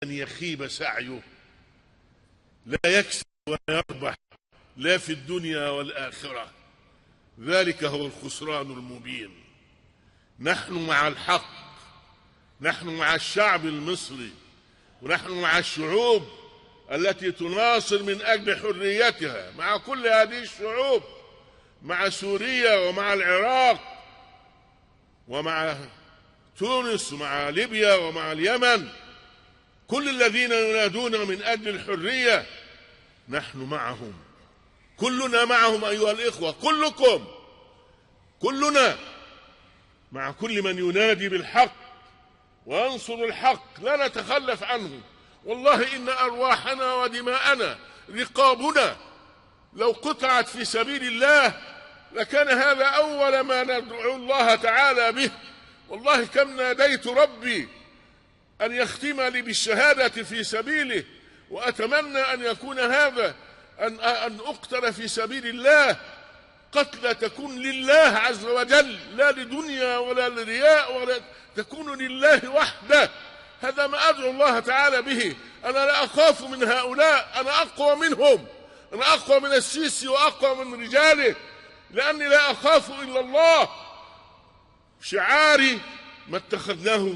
أن يخيب سعيه، لا يكسب ولا يربح، لا في الدنيا والآخرة. ذلك هو الخسران المبين. نحن مع الحق، نحن مع الشعب المصري، ونحن مع الشعوب التي تناصر من أجل حريتها، مع كل هذه الشعوب، مع سوريا ومع العراق ومع تونس ومع ليبيا ومع اليمن، كل الذين ينادون من أجل الحرية نحن معهم، كلنا معهم أيها الإخوة، كلنا مع كل من ينادي بالحق وينصر الحق، لا نتخلف عنه. والله إن أرواحنا ودماءنا رقابنا لو قطعت في سبيل الله لكان هذا أول ما ندعو الله تعالى به. والله كم ناديت ربي أن يختم لي بالشهادة في سبيله، وأتمنى أن يكون هذا أن أقتل في سبيل الله قتلى تكون لله عز وجل، لا لدنيا ولا لرياء، ولا تكون لله وحده. هذا ما أدعو الله تعالى به. أنا لا أخاف من هؤلاء، أنا أقوى منهم، أنا أقوى من السيسي وأقوى من رجاله، لأني لا أخاف إلا الله. شعاري ما اتخذناه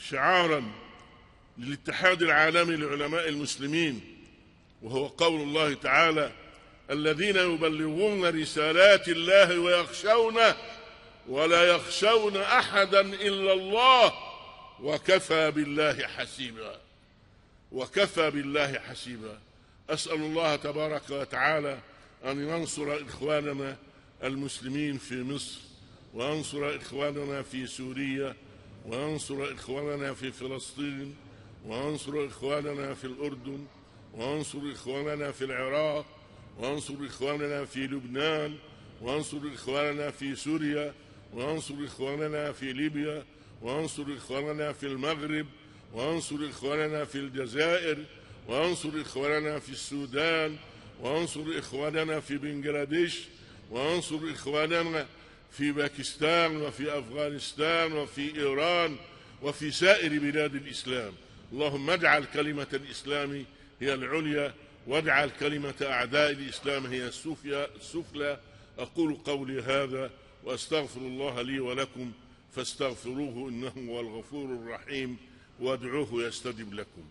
شعارا للاتحاد العالمي لعلماء المسلمين، وهو قول الله تعالى: الذين يبلغون رسالات الله ويخشونه ولا يخشون أحدا إلا الله وكفى بالله حسيبا. وكفى بالله حسيبا. أسأل الله تبارك وتعالى أن ينصر إخواننا المسلمين في مصر، وينصر إخواننا في سوريا، وينصر إخواننا في فلسطين، وينصر إخواننا في الأردن، وينصر إخواننا في العراق، وينصر إخواننا في لبنان، وينصر إخواننا في سوريا، وينصر إخواننا في ليبيا، وينصر إخواننا في المغرب، وينصر إخواننا في الجزائر، وينصر إخواننا في السودان، وينصر إخواننا في بنغلاديش، وينصر إخواننا في باكستان وفي أفغانستان وفي إيران وفي سائر بلاد الإسلام. اللهم اجعل كلمة الإسلام هي العليا، واجعل كلمة أعداء الإسلام هي السفلى. أقول قولي هذا وأستغفر الله لي ولكم، فاستغفروه إنه هو الغفور الرحيم، وادعوه يستجب لكم.